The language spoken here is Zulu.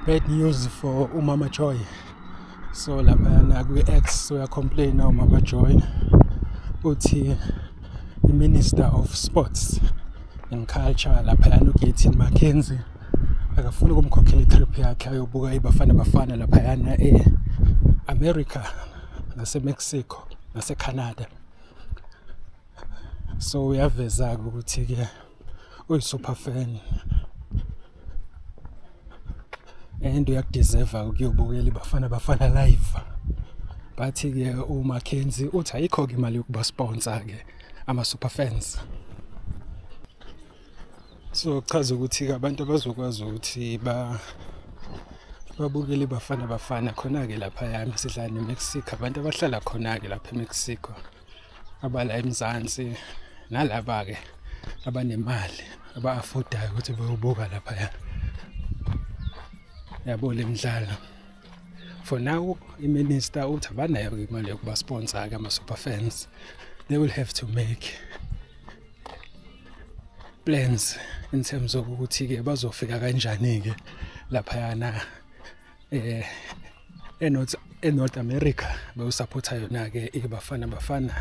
Bad news for uMama Joy. So laphayana kwi-X uya-complain-a uMama Joy, uthi i-Minister of Sports and Culture laphayana uGayton McKenzie akafuni ukumkhokhela i-trip yakhe ayobuka iBafana Bafana laphayana e-America nase-Mexico nase-Canada. So uyaveza-ke ukuthi-ke uyi-super fan and uyaku-deserve ukuyobukela iBafana Bafana live. Bathi-ke uMcKenzie uthi ayikho-ke imali yokuba sponsor-ke ama-super fans. So kuchaza ukuthi-ke abantu abazokwazi ukuthi babukele iBafana Bafana khona-ke laphayana sidlala neMexico, abantu abahlala khona-ke lapha eMexico, abala eMzansi, nalaba-ke abanemali aba-affordayo ukuthi beyobuka laphaya, yabo, le mdlalo. For now i-minister uthi abanayo imali yokuba sponsor-ke ama-super fans. They will have to make plans in terms of ukuthi-ke bazofika kanjani-ke laphayana e-North America beyosupport-a yona-ke iBafana Bafana.